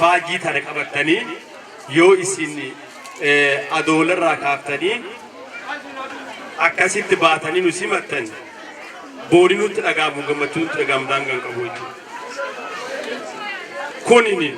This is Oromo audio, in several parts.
Faajjii tana qabattanii yoo isin Adoolarraa kaaftanii akkasitti baatanii nu simattan, booni nutti dhaga'amu, gammachuu nutti dhaga'amu daangaa hin qabu jechuudha. Kunini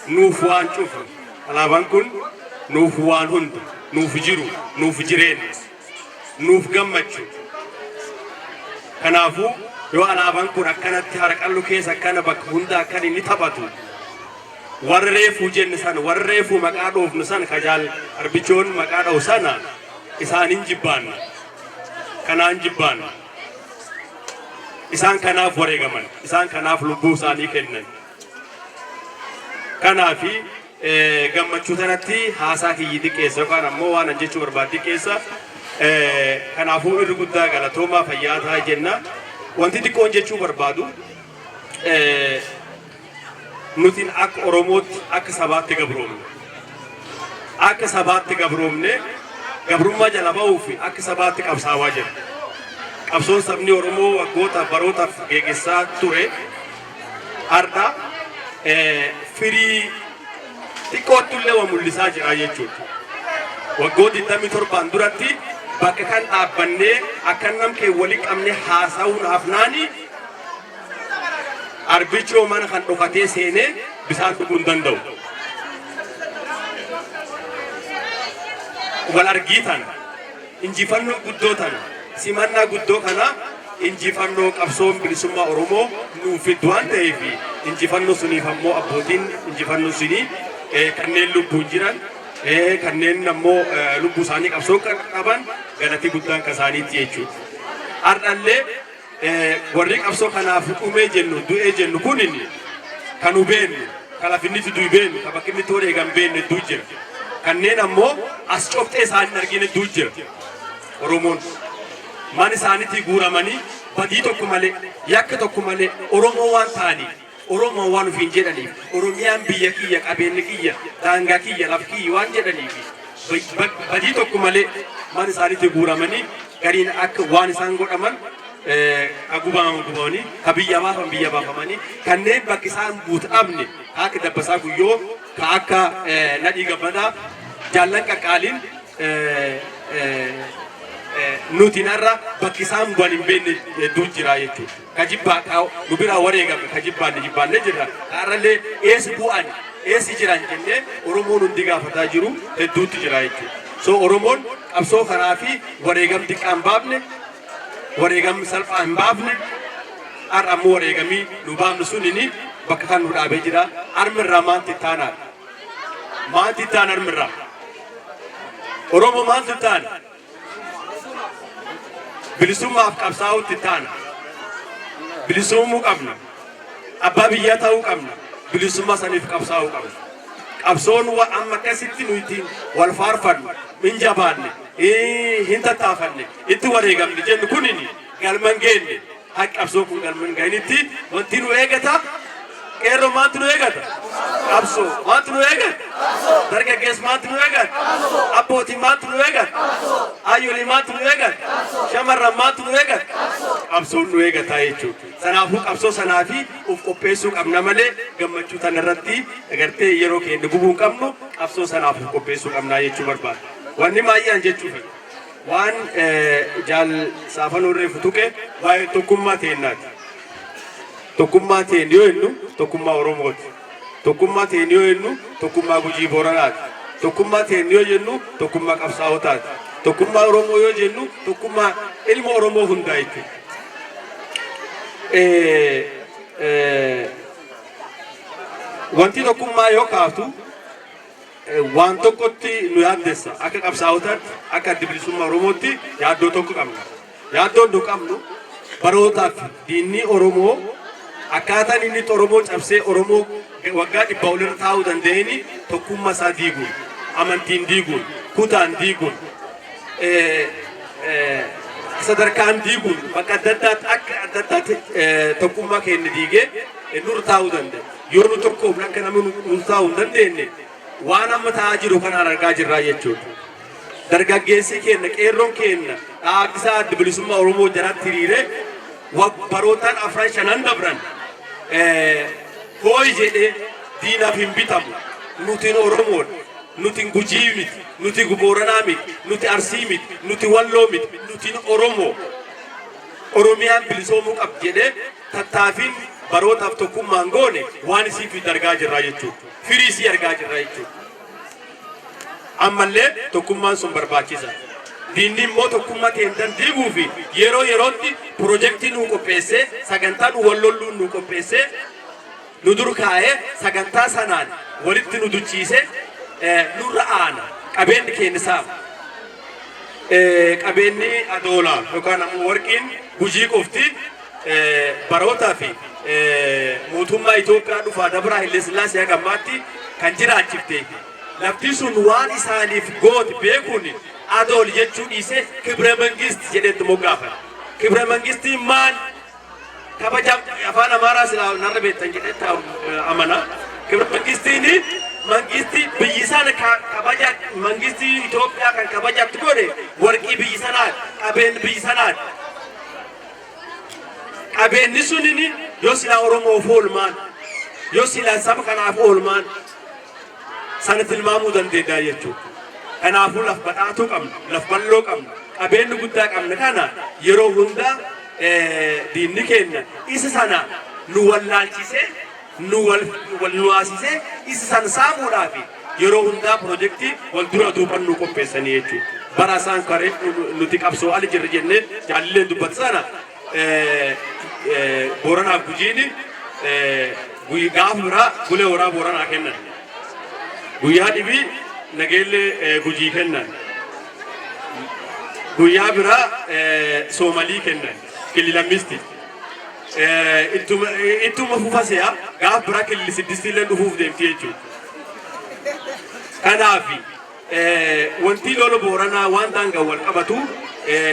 nuuf waan cufa. Alaabaan kun nuuf waan hunda, nuuf jiru, nuuf jireenya, nuuf gammachuu. Kanaafuu yoo alaabaan kun akkanatti Harqallu keessa akkana bakka hunda akkan inni taphatu, warra reefuu jenne sana, warra reefuu maqaa dhoofnu sana, kajaal Arbichoon maqaa dha'u sana isaanin jibbaanna. Kanaan jibbaanna. Isaan kanaaf wareegaman. Isaan kanaaf lubbuu isaanii kennan. Kanaafi gammachuu tanatti haasaa kiyyi xiqqeessa yookaan ammoo waan an jechuu barbaadu xiqqeessa. Kanaafuu irri guddaa galatoomaa, fayyaa ta'aa jenna. Wanti xiqqoon jechuu barbaadu, nuti akka Oromootti akka sabaatti gabroomne. Akka sabaatti gabroomne, gabrummaa jala ba'uu fi akka sabaatti qabsaawaa jira. Qabsoon sabni Oromoo waggoota barootaaf geggeessaa ture har'a firii xiqqootti illee waa mul'isaa jira jechuudha. Waggoota 27 duratti bakka kan dhaabbannee akka nam kee walii qabne haasa'uun hafnaani, Arbichoo mana kan dhokatee seenee bisaan dhuguu hin danda'u. Wal argii tana, injifannoo guddoo tana, simannaa guddoo kana injifannoo qabsoon bilisummaa Oromoo nuuf fiddu waan ta'eef, injifannoo suniif ammoo abbootiin injifannoo sunii kanneen lubbuun jiran, kanneen ammoo lubbuu isaanii qabsoo qaban, galatii guddaan kan isaaniitti jechuudha. Har'allee warri qabsoo kanaaf dhumee jennu, du'ee jennu kunin kan nu beennu, kan lafinni itti du'e beennu, kan bakki inni itti wareegan beenne hedduu jira. Kanneen ammoo as cobxee isaanii hin argine hedduu jira. Oromoon mana isaaniitti guuramanii badii tokko malee, yakka tokko malee, Oromoo waan ta'aniif, Oromoo waan ofiin jedhaniif, Oromiyaan biyya kiyya, qabeenyi kiyya, daangaa kiyya, laf kiyya waan jedhaniif, badii tokko malee mana isaaniitti guuramanii, gariin akka waan isaan godhaman, ka gubaman gubamanii, ka biyya baafan biyya baafamanii, kanneen bakki isaan buutu dhabne, ka akka Dabbasaa Guyyoo, ka akka Nadhii Gammadaa, jaallan qaqqaaliin nuti narra bakki isaan bu'an hin beekne hedduu jira jechuudha. Ka jibbaa ka nu biraa wareegame, ka jibbaanne jibbaanne jirra. Ka har'allee eessa bu'an, eessi jiran jennee Oromoon hundi gaafataa jiru hedduutti jira jechuudha. So Oromoon qabsoo kanaa fi wareegam xiqqaa hin baafne, wareegam salphaa hin baafne. Har'a ammoo wareegamii nu baafnu sunini bakka kan nu dhaabee jira. Armirraa maaltu itti aanaadha? Maaltu itti aana armirraa? Oromoo, maaltu itti aana? Bilisummaaf qabsaa'uutti itti aana. Bilisumuu qabna. Abbaa biyyaa ta'uu qabna. Bilisummaa saniif qabsaa'uu qabna. Qabsoon amma akkasitti nu ittiin wal faarfannu, hin jabaanne, hin tattaafanne, itti wareegamne jennu kunini galma hin geenne. Haqa qabsoo kun galma hin gahinitti wanti nu eegata, qeerroo, maaltu nu eegata? Qabsoo. Maaltu nu eegata? Dargaggeessa, maaltu nu eegata? Abbootii, maaltu nu eegata? Hayyolii, maaltu nu eegata? Shamarran, maaltu nu eegata? Qabsoon nu eegata jechuudha. Sanaafuu qabsoo sanaa fi of qopheessuu qabna malee gammachuu tana irratti agartee yeroo keenya gubuu hin qabnu. Qabsoo sanaaf of qopheessuu qabnaa jechuu barbaada. Wanni baay'een jechuu fedha. Waan jaal Saafanuu reefu tuqe, waa'ee tokkummaa teennaati. Tokkummaa teen yoo jennu tokkummaa Oromooti. Tokkummaa teen yoo jennu tokkummaa Gujii Booranaati. Tokkummaa teen yoo jennu tokkummaa qabsaa'otaati. Tokkummaa Oromoo yoo jennu tokkummaa ilma Oromoo hundaa jechuudha. Wanti tokkummaa yoo kaaftu waan tokkotti nu yaaddessa. Akka qabsaa'otaatti, akka Adda Bilisummaa Oromootti yaaddoo tokko qabna. Yaaddoon nu qabnu, barootaaf diinni Oromoo akkaataan inni Oromoo cabsee Oromoo waggaa 100 olirra taa'uu danda'een tokkummaa isaa diiguun, amantiin diiguun, kutaan diiguun, sadarkaan diiguun, bakka adda addaatti akka adda addaatti tokkummaa keenya diigee nurra taa'uu danda'a. Yoo nu tokkoofne akka namni nurra taa'uu hin dandeenye waan amma ta'aa jiru kanaan argaa jirraa jechuudha. Dargaggeessi keenya, qeerroon keenya dhaabbisaa Adda Bilisummaa Oromoo jalatti hiriiree barootaan afran shanan dabran hooyi jedhee Diinaaf hin bitamu. Nutiin Oromoodha. Nutiin Gujii miti. Nuti Booranaa miti. Nuti Arsii miti. Nuti Walloo miti. Nutiin Oromoo. Oromiyaan bilisoomuu qabdi jedhee tattaafiin barootaaf tokkummaan goone waan isii fi argaa jirra jechuudha. Firii isii argaa jirra jechuudha. Ammallee tokkummaan sun barbaachisa. Diinni immoo tokkummaa keenya diiguu fi yeroo yerootti pirojektii nuu qopheessee, sagantaa nu wal lolluun nuu qopheessee nu dur kaa'ee, sagantaa sanaan walitti nu duchiisee nurra aana, qabeenyi keenya saama. Qabeenyi adoolaa yookaan ammoo warqiin Gujii qofti barootaa fi mootummaa Itoophiyaa dhufaa dabraa Haile Sillaasee haga ammaatti kan jiraachifte. Lafti sun waan isaaniif goote beekuun adool jechuu dhiisee Kibra Mangist jedheetti moggaafate. Kibra Mangistiin maal? Kabaja afaan Amaaraa silaa narra beektan jedhee amana. Kibra Mangistiin mangistii biyyi sana kabaja, mangistii Itoophiyaa kan kabajatti godhe warqii biyyi sanaati, qabeenyi biyyi sanaati. Qabeenyi sunini yoo silaa Oromoof oolmaan, yoo silaa saba kanaaf oolmaan sana tilmaamuu dandeenya jechuudha. Kanaafuu laf badhaatuu qabna, laf bal'oo qabna, qabeenyi guddaa qabna. Kana yeroo hundaa diinni keenya isa sana nu wallaalchisee, nu wal nu haasisee, isa sana saamuudhaaf yeroo hundaa pirojektii wal dura duuban nu qopheessanii jechuudha. Bara isaan karee nuti qabsoo ali jirre jennee jaalilleen dubbatu sana, Booranaaf Gujiini gaafa biraa Bulee Horaa Booranaa kennan. Guyyaa dhibii Nageellee Gujii kennan. Guyyaa biraa Soomalii kennan. Killi lammisti. Ittuma fufa se'a, gaaf biraa killi siddistii illee dhufuuf deemti jechuudha. Kanaaf wanti lola Booranaa waan daangaan wal qabatu,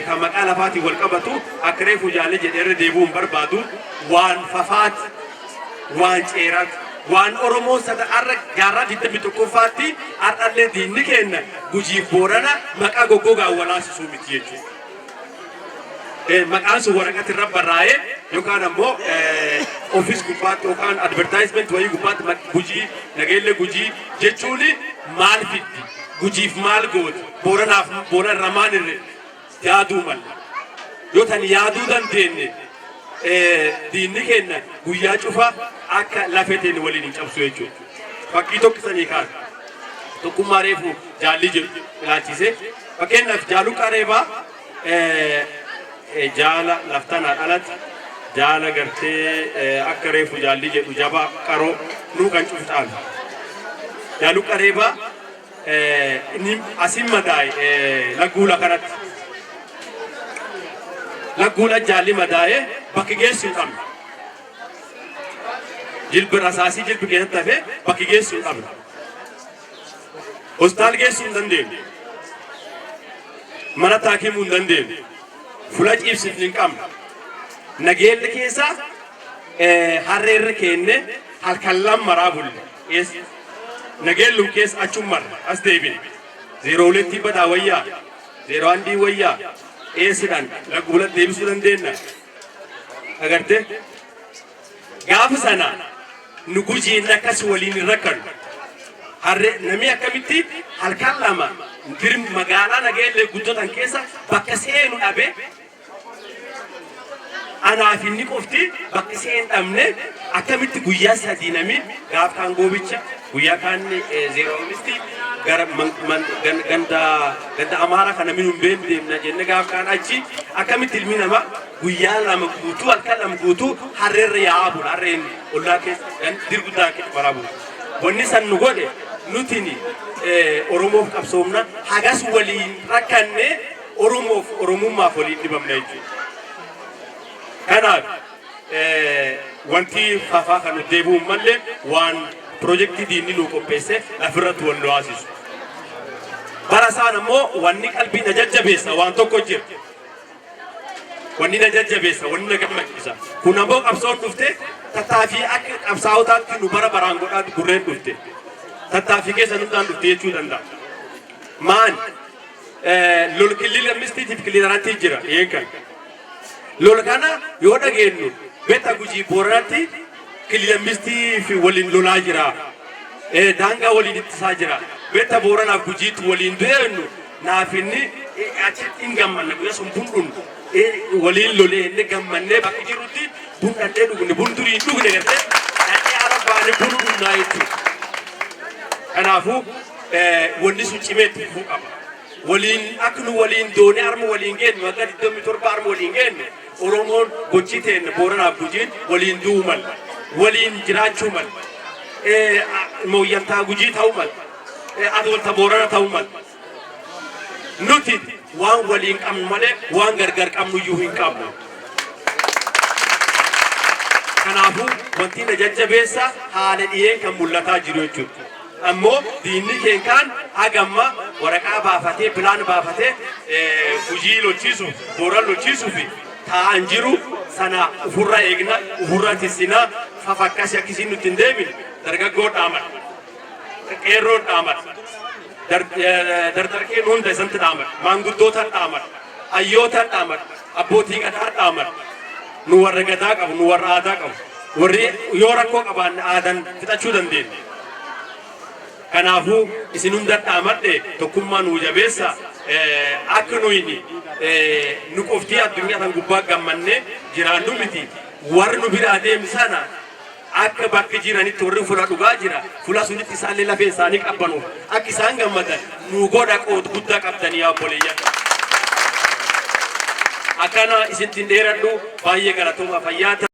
kan maqaa lafaatiin wal qabatu, akka reefu jaalee jedhee irra deebi'uu hin barbaadu, waan fafaati, waan ceeraati, waan Oromoon sada har'a jaarraa 21ffaatti har'allee diinni keenya Gujiif Boorana maqaa goggogaan walaasisuu miti jechuudha. Maqaan sun waraqaa irra barraa'ee yookaan ammoo office gubbaatti yookaan advertisement wayii gubbaatti Gujii, Nageellee Gujii jechuun maal fiddi? Gujiif maal gooti? Booranaaf Boorana irraa maal irre yaaduu malla. Yoo tan yaaduu dandeenye, diinni keenya guyyaa cufa akka lafeteen waliin hin cabsu jechuudha. Fakkii tokko sanii kaasa. Tokkummaa reefu jaalli jedhu ilaalchisee, fakkeenyaaf Jaaluqaa Reebaa jaala laftanaa dhalate, jaala gartee akka reefu jaalli jedhu jabaa qaroo nuu kan cufu caalu. Jaaluqaa Reebaa inni asin madaa'e Lagguula kanatti. Lagguula jaalli madaa'e bakki geessu hin qabne. Jilbi rasaasii jilbi keessatti hafee bakki geessu hin qabne. Hospitaal geessuu hin dandeenye. Mana taakimuu hin dandeenye. Fula ciibsifni hin qabne. Nageelli keessa harreerra keenne halkan lama maraa bulle. Nageellum keessa achum marra as deebine. 02 badaa wayyaa. 01 wayyaa. Eessidhaan Lagguula deebisuu dandeenya? Agartee? Gaafa sana nu Gujiin akkas waliin hin rakkannu. Harre namni akkamitti halkan lama dir magaalaa Nageellee guddatan keessa bakka seenu dhabe, anaaf inni qofti bakka seen dhabne, akkamitti guyyaa 3 nami gaaf kaan Goobicha, guyyaa kaan 05 gara ganda ganda Amaaraa kana namni hin beekne deemna jenne, gaaf kaan achi, akkamitti ilmi namaa guyyaa 2 guutuu, halkan 2 guutuu harreerra yaa'aa bula, harreen ollaa keessa dirguddaa keessa maraa bula? Wanni san nu godhe nutini Oromoof qabsoomna, hagas waliin rakkanne, Oromoof Oromummaaf waliin dhibamna jechuudha. Kanaaf wanti fafaa kan nu deebi'uun mallee waan pirojektii diinni nu qopheesse lafirratti wal nu haasisu. Bara isaan ammoo wanni qalbii na jajjabeessa waan tokko jira. Wanni na jajjabeessa, wanni na gammachiisa. Kun ammoo qabsoon dhufte, tattaaffii akka qabsaa'otaatti nu bara baraan godhaa gurreen dhufte. Tattaaffii keessa hundaan dhufte jechuu danda'a. Maan lol killi lammistiitiif killi daratti jira dhiyeenya. Lol kana yoo dhageenyu beektaa, Gujii Booranatti killi lammistii fi waliin lolaa jira. Daangaa waliin ittisaa jira. Beekta, Booranaaf Gujiitu waliin du'eennu naaf inni achitti hin gammanne. Guyyaa sun bun dhunnu, waliin lolee inni gammannee bakka jirutti bun dhandhee dhugne, bun durii hin dhugne gartee dhandhee ara baanee bun dhugnaa jechuudha. Kanaafuu wanni sun cimee itti fufuu qaba. Waliin akka nu waliin doonee arma waliin geennu, waggaa 27 arma waliin geennu, Oromoon gochi teenna Booranaaf Gujiin waliin du'uu mala. Waliin jiraachuu mala. Mooyyaltaa Gujii ta'uu mala. Adoolta Boorana ta'uu mala. Nuti waan waliin qabnu malee waan gargar qabnu iyyuu hin qabnu. Kanaafuu wanti na jajjabeessa haala dhiyeen kan mul'ataa jiru jechuudha. Ammoo diinni keenkaan hagamma waraqaa baafatee, plan baafatee, Gujii lolchiisuuf, Booran lolchiisuuf taa'an jiru. Sana ufurra eegna, ufurra tissinaa, fafa akkasii akkasiin nutti hin deebine dargaggoo dhaamadha. Qeerroon dhaamadha. Dardarkeen hunda isatti dhaamadha. Maanguddoota dhaamadha. Hayyoota dhaamadha. Abbootii gadaa dhaamadha. Nu warra gadaa qabu, nu warra aadaa qabu. Warri yoo rakkoo qabaanne aadaan fixachuu dandeenya. Kanaafuu isin hunda dhaamadhe, tokkummaa nuu jabeessa. Akka nuyini nu qoftii addunyaa tan gubbaa gammannee jiraannu miti. Warri nu biraa deemu sana akka bakki jiranitti, warri fula dhugaa jira fula sunitti isaallee lafee isaanii qabbanuuf akka isaan gammadan nu godha. Qooda guddaa qabdanii yaa obboleeyyan. Akkana isinttiin dheeradhu, baay'ee galatooma, fayyaa ta'a.